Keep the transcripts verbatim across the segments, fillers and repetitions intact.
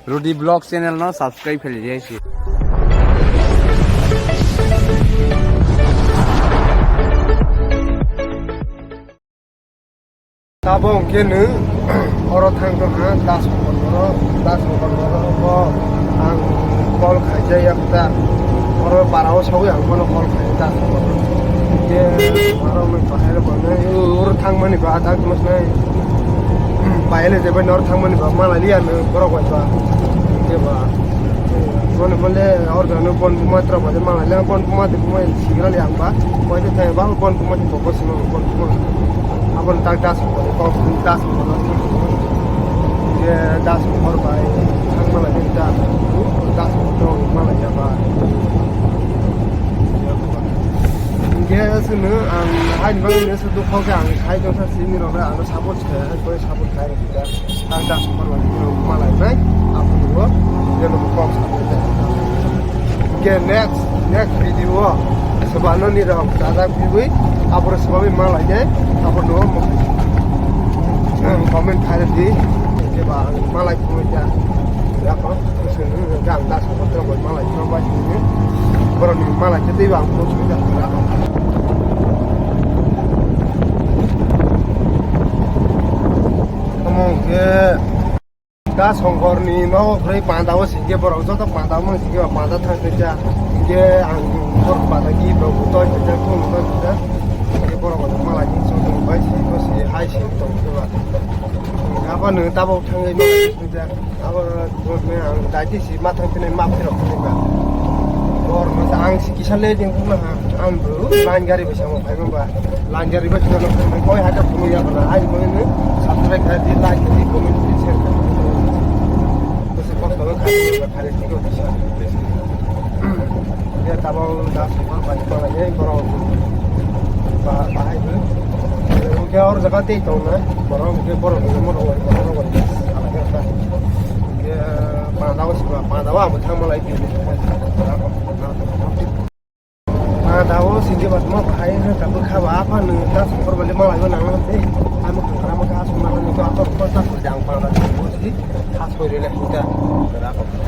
Rudy Vlog channel no subscribe khailai di hai se. Tabok hwnkhe nwng oro thang tong ha, Das Hongkor oro, Das Hongkor oro bo ang call khaijak ya khe ta. Oro para o sawi ang bono call khai Das Hongkor oro. Hwnkhe oro nwng bahai rok oro thangmani ba tak mas nai. Bahai le jebai nor thangmani ba malai liya nwng borok bai ba. Hwnkhe ba. Mone mole organo bon buma tra bade mala le bon buma de buma sigra le ang ba. Koi de thai ba bon buma de boko sino bon buma. Abon tak Das ko ko Das ko. Ye Das ko hor bai. Thang mala de ta. Das ko to mala ya ba. Ye sunu ang hai bang ne su du kho ke ang hai do sa sini ro ang support ke hai ko support kai ro ta. Ang Das Hongkor bai malai nai, aphuru o, jeno kok sa. Ke next, next video o, sebano ni rok, dada biwi, aphuru sebawi malai nai, aphuru no mo. Comment khai di, ke ba malai ko ja. Ya ko, sunu, ang Das Hongkor bai malai ko ba sunu. Borok ni malai ke tei ba ko sunu ja. Omo ke Das Hongkor ni nogo kwrwi panda o singke borok joto panda o singke ba panda thang twi ja. Hingke ang borok panda ki borok to twi ja, thung to twi ja. Hingke borok malai ni song tong bai si ko si hai si tong twi ba. Abo no tabok thangwi no twi ja. Abo no ang dai ti si ma thang twi ma phirok twi ba. Bor no ang si kisa le ding na ha. Ang bro, line gari bai samo phai ba. Line gari bai samo phai ba. Koi hata phunuk ya bana. Ai koi ni subscribe khai di, like khai di, comment khai di, share khai di. Bese kosto khai di, khai di, tiko di sa. Ya, tabang Das Hongkor bai, bai, bai, borok. Ba, bahai bro. Oke, or jaga tei tong na. Borok, oke, borok, borok, borok, borok, borok. Ala kata. Ya, panda o siba, panda o amo thang malai di. Panda o singke ba tamo bahai ha ka bwkha ba apha nung ta songkor bali malai ba nang nang te. Amo khangra ma ka song nang nang to ator ko ta ko jang panda o si ha soi rele hinta.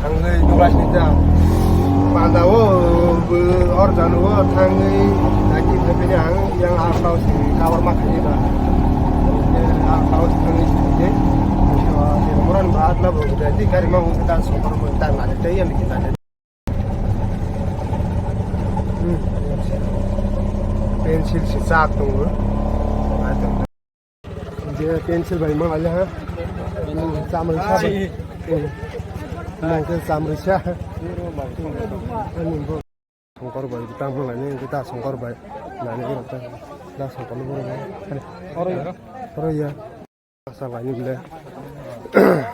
Thangwi dugla sinta. Panda o bo or janu o thangwi naki thepini ang yang asau si kawar ma khani ba. Asau si thangwi si je. Moran ba atla bo de di kari ma ung ta songkor bo ta na te yang kita. Hmm. Pencil si chak tongo. Je pencil bai ma laila ha. Chamrisa bai. Nang ke chamrisa. Ani bo. Songkor bai ta ma laila, ta songkor bai. Nani ko ta. Ta songkor bo. Oro ya. Oro ya. Asa laini bile.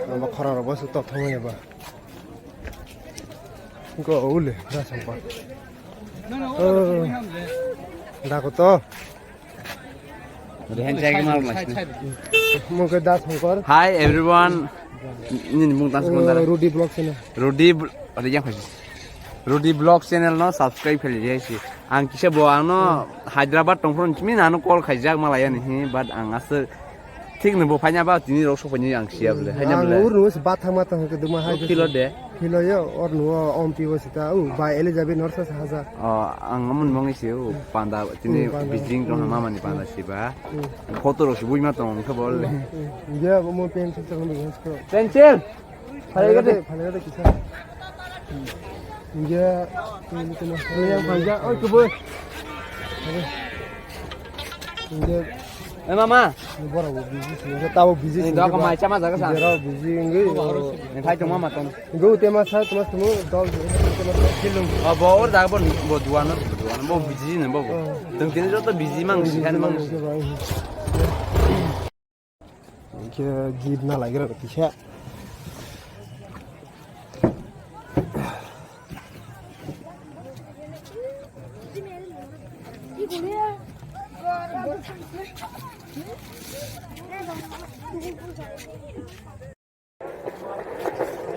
Amba khorang rok bo se tok thangmani ba. Go ule, da sampa. Oh. Da ko to. Rehan chai ke mal mas. Mo ke Das Hongkor. Hi everyone. Nini mung Das Hongkor. Rudy Vlog channel. Rudy Vl-, Rudy Vlog channel no subscribe khailai di hai si. Ang kisa bo ang no Hyderabad tongphuru chimi nano call khaijak malaya ni hi, but ang aswk Thik no bo phaina ba tini rok sok phaini ang siya bole. Haina ang bole. Ur nungo se bathang ma tong ke duma hai. Philo de. Philo yo or nungo om pi bo sita u ba Elizabeth nor sa sa haja. O ang amon mong isi u panda tini bijing tong mama ni panda siba. Photo rok si bui ma tong ke bol le. Ya bo mo pencil tong bi ko. Pencil. Phalai gade. Phalai gade kisa. India, ini kena. Yang panjang, oh kebun. India. Eh mama. Borok bo busy sini, tabo busy sini. Dok mai chama jaga sa. Borok busy ini. Ni thai tong mama tong. Go tema sa, tema temu dol. Abo or jaga bo bo duano duano bo busy ne bo. Tong tini joto busy mang sih kan mang. Hingke jeep na laigra kisa.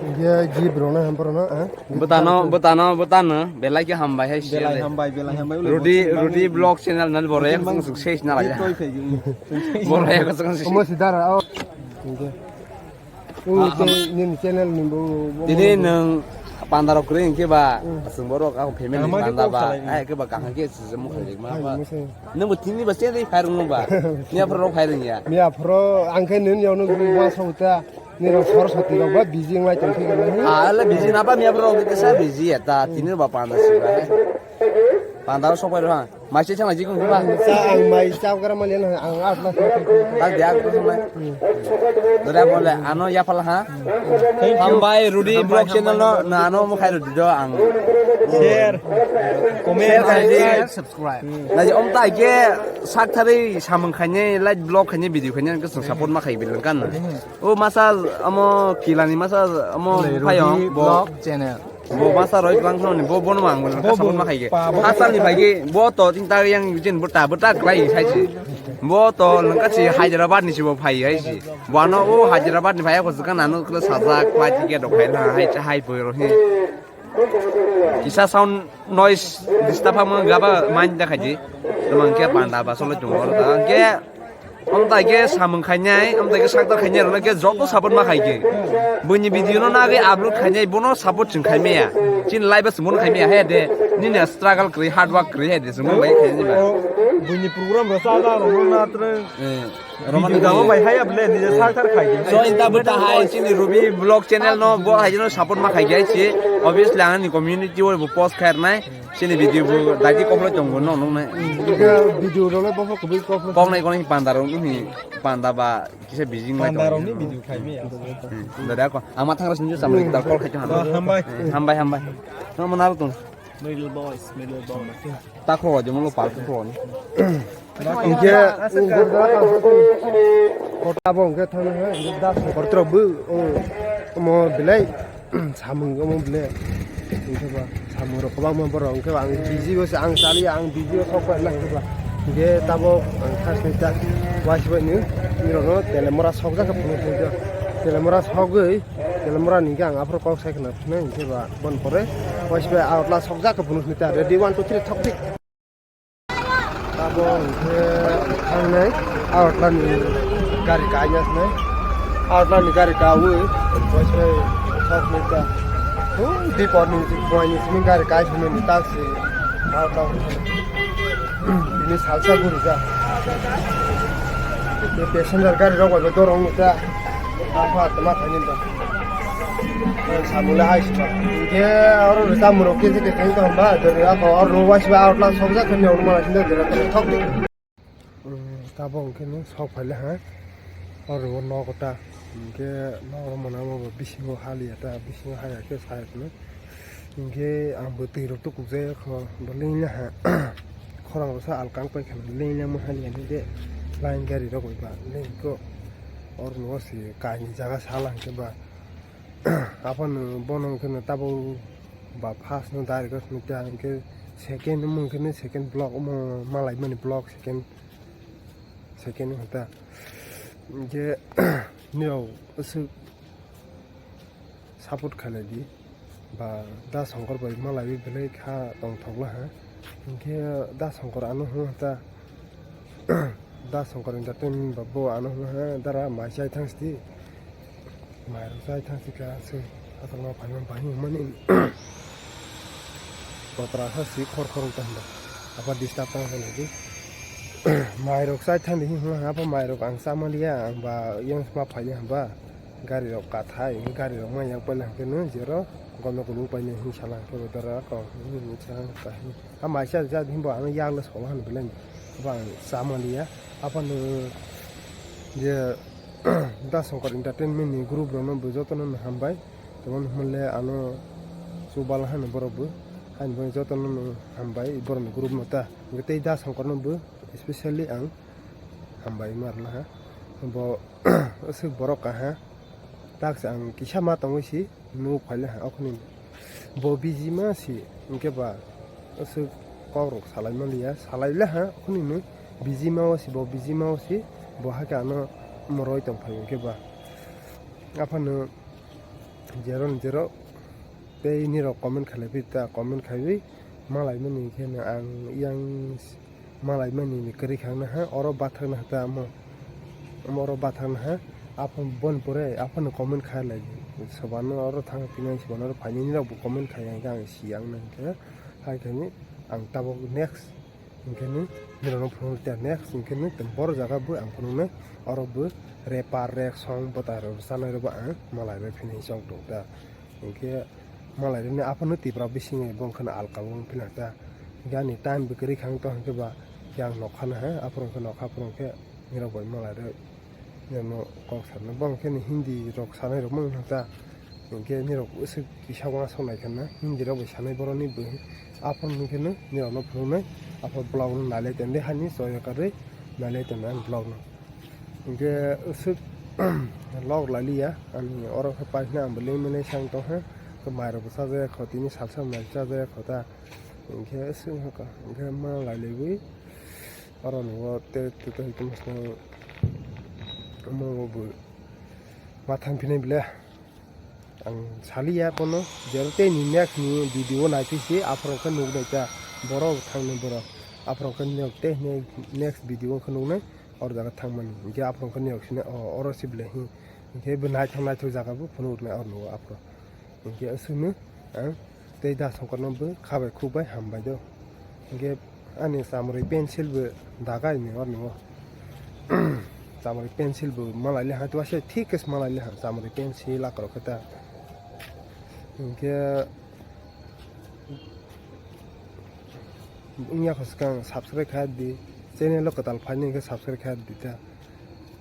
Hingke jeep rona hampa rona, ah? Bwtano, bwtano, bwtano, belai khe hambai hai belai siya le. Hambai, belai hambai, ule Rudy, bwtano Rudy vlog channel nal bore, bwtano sukses na lagi. Bore, sukses. Omo sidara, oh. Hingke. O, ah, tei nini channel ni bo, bo tini mo-, nwng panda rok kwrwi hwnkhe ba, hmm, chwng borok ang family panda ba, ai khe ba kaham khe se mokhe rik ma ba. Nwng bo tini ba se ri phai rwng ba. Miya phoro rok phai rwng ya. Miya phoro ang khe nini yaw nw ma sa uta. Nini rok Saraswati rok ba busy wng lai tong thik na. Ah, le busy na ba miya phoro rok kisa busy ya ta. Tini ba panda si ba. Panda rok sok phai rwng. Mai se thangna jikung ba. Sa ang mai chao gra mali na ang at na. Tak dia ko thangna. Dora bole ano ya pala ha. Thank you. Hambai Rudy Vlog channel no na ano mo khai Rudy do ang. Share, comment, share, like, subscribe. Na je om ta ke sak thari samung khaine, like vlog khaine, video khaine ang ke support ma khai bil kan. O masa amo kilani masa amo Rudy phayong bo. Vlog channel. Bo masa roi twlang thani bo bono mang bo bo, sabon ma khaige. Bo, bo. Asal ni phaige bo to tin ta yang jin bo ta bo ta klai sai si. Bo to lengka si Hyderabad ni si bo phai hai si. Bo ano o Hyderabad ni phai ko suka nanu kle saja klai ti ke do khai na hai cha hai bo ro hi. Kisa sound noise disturb ha mo gaba main da khaji. Tamang ke panda ba solo chung ro ta ke. Amtai ke samung khainai, amtai ke sakta khainai rok ke joto support ma khaike. Buini video no nagwi upload khainai bono support chwng khaimaya. Chin live as bono khaimaya he de. Nini struggle kwrwi, hard work kwrwi he de chwng bai khainai ba. Buini program rok sa da rok na tre. Eh, roman video bai haya ble ni sakta khaike. So inta buta hai chini Ruby Vlog channel no bo hai no support ma khaike si. Obviously ang ni community o bo post khairnai. Chini video bo daiti koplai tongo no nung nai. Video role bo koplai koplai. Kok nai kono panda rok nung panda ba kisa bijing mai. Panda rok ni video khai mi. Dada ko ama thang ras nung samle kita call khai. Hambai. Hambai hambai. No mo nalo tong. Middle boys, middle boys. Ta khro je mo lo pal khro ni. Hingke kota bo hingke thangna hai, hingke da songkor trok bo, o, omo belai samung omo belai. Hingke ba samung rok kwbangma borok hingke ba ang busy o se ang chaliya ang busy o sok pai lang hingke ba. Hingke tabok ang khasni ta wasibaini nirokno telemora sokjak khe phunuk phunukjak. Telemora sogwi, telemora ni hingke ang aphuru kok sai khna phunai hingke ba bon pore wasibai aotla sokjak khe phunuk phunuk ta ready one two three thok thik. Abo hwnkhe thangnai Agartala ni gari kaina thangnai. Agartala ni gari kawi, waisai thoknai ta. Hum, Dipor ni, Bwai ni simi gari kai simi ni taksi. Agartala ni salsa guri ja. Passenger gari rok bai dorong ta. Apa tama thani ta. Samula hai sima. Hingke oro rita murok kisi kisi tong ba, dori ako oro ruwa siba agartala sokjak kani oro mala sinda dori ako thok di. Tabok hingke no sok phaile ha. Oro ruwa nogo ta. Hingke nogo mona mo bisingo haliya ta, bisingo haya khe sai phano. Hingke ang bo twi rok tukuk jaya kho, bo lengya ha. Khorang rok sa alkang pai khana lengya mo haliya ni de. Line gari rok bai ba lengko. Oro no se kaini jaga sala hingke ba. Aphano bono hwnkhe no tabuk ba first no direct no ta hwnkhe second omo hwnkhe no second block omo malaimani block second second hwnkhe ta hwnkhe nirok aswk support khailai di ba Da Songkor bai malaiwi belai kha tongthok laha hwnkhe Da Songkor ano hwnta. Da Songkor entertainment ba bo ano hwnha dara mai chai thang sidi. Mai rok chai thang sika se asal ma phaima bahai mani. Kotra sa si khor khor ta hwnda. Apa disturb tang hwnda di. Mai rok chai thang di hwnha apa mai rok ang cha maliya ang ba yang ma phai hwnba. Gari rok kathai gari rok ma yang paila hwnkhe no jero gono kulu paina hwnwi sala hwnkhe dara kok hwnwi sala hwnkhe. Ha maisa ja himbo ang yakle sola hwn belai. Abo ang chamaliya. Aphano je Da Songkor Entertainment ni group rokno bo jotono no hambai. Tamo hwnle ano chubala hano borok bo. Haini bagwi jotono no hambai borok ni group no ta. Tei Da Songkor no bo specially ang hambai ma rwna ha. Bo aswk borok kaha. Tak se ang kisa ma tongwi si. Nuk phaile ha okhoni bo bijima si hwnkhe ba aswk kok rok salai manliya salai le ha okhoni no bijima o si bo bijima o si bo hakhe ano moroi tong phai hwnkhe ba aphano jero ni jero tei nirok comment khalai pi ta comment khaiwi malai mani khe no ang yang malai mani ni kwrwi khang no ha oro bathak no ha ta omo omo oro bathak no ha. Aphano bon pore, aphano comment khai lai. Sobano oro thang pinai, sobano oro phainai, nirok bo comment khai, hingke ang si ang nang khe, hai khe ni ang tabok next, hingke ni nirok no phunuk ta next, hingke ni tong boro jaga bo ang phunuk nai, oro bo repair rek song bwtai rok sanai rok bo ang malai bai phini chong tong ta. Hingke malai rok ni aphano Tipra bisingo bo wngkha na alka bo wng phina ta. Hingke ani time bo kwrwi kha wng tong hingke ba yang nokha na ha, aphuru wngkha nokha, aphuru wngkhe nirok bai malai rok. Nirokno kok sanai, bo hwnkhe ni Hindi rok sanai rok mano ta. Hwnkhe nirok aswk kisa uansuk nai khe na Hindi rok bai sanai borok ni bwhwi. Aphuru hwnkhe no nirok no phunuknai, aphuru vlog no nailai tongdi hani choya karwi nailai tongnai ang vlog no. Hwnkhe aswk log lailiya ani oro khe paisna ang bo limani sang tongkha. Khe mai rok bo chajak kho tini salsa mai chajak kho ta. Hwnkhe aswk wngkha hwnkhe ma lailaiwi. Oro nungo te, te, te, te, omo bo ma thang phini bile. Ang saliya kono, jero tei ni next ni video nai phisi, aphuru khe nuk nai ta, borok thang ni borok. Aphuru khe nok tei ne-, next video khe nuk nai, oro jaga thang mani. Hingke aphuru khe nok sini, o, oro si bile hi. Hingke bo naithok naithok jaga bo phunuk nai oro nungo aphuru. Hingke aswkno ang tei da songkorno bo kha bai khuk bai ham bai do. Hingke ani chamari pencil bo dagai ni oro nungo. Chamari pencil bo malai le ha, tuaise thik khe malai le ha chamari pencil akorok khe ta. Hingke wngya kho swkang subscribe kha di, channel o kwtal phaini hingke subscribe kha di ta.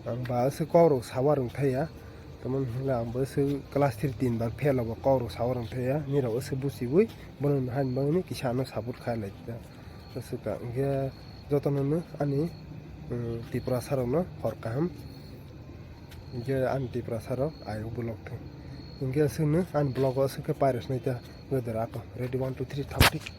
Ang ba aswk kok rok sawa rwng thaiya, tamoni hwnle ang bo aswk class three tin bar fail o bo kok rok sawa rwng thaiya, nirok aswk buchiwi bono hai bangni kisa ano support khai lai ta. Aswk ta hwnkhe jotono no ani, um, Tiprasa rokno hor kaham, hwnkhe ani Tiprasa rok ayuk bolok thung, hwnkhe aswkno ani vlog o aswk khe pairok sinai ta. Wedar ako ready, one two three thap thik.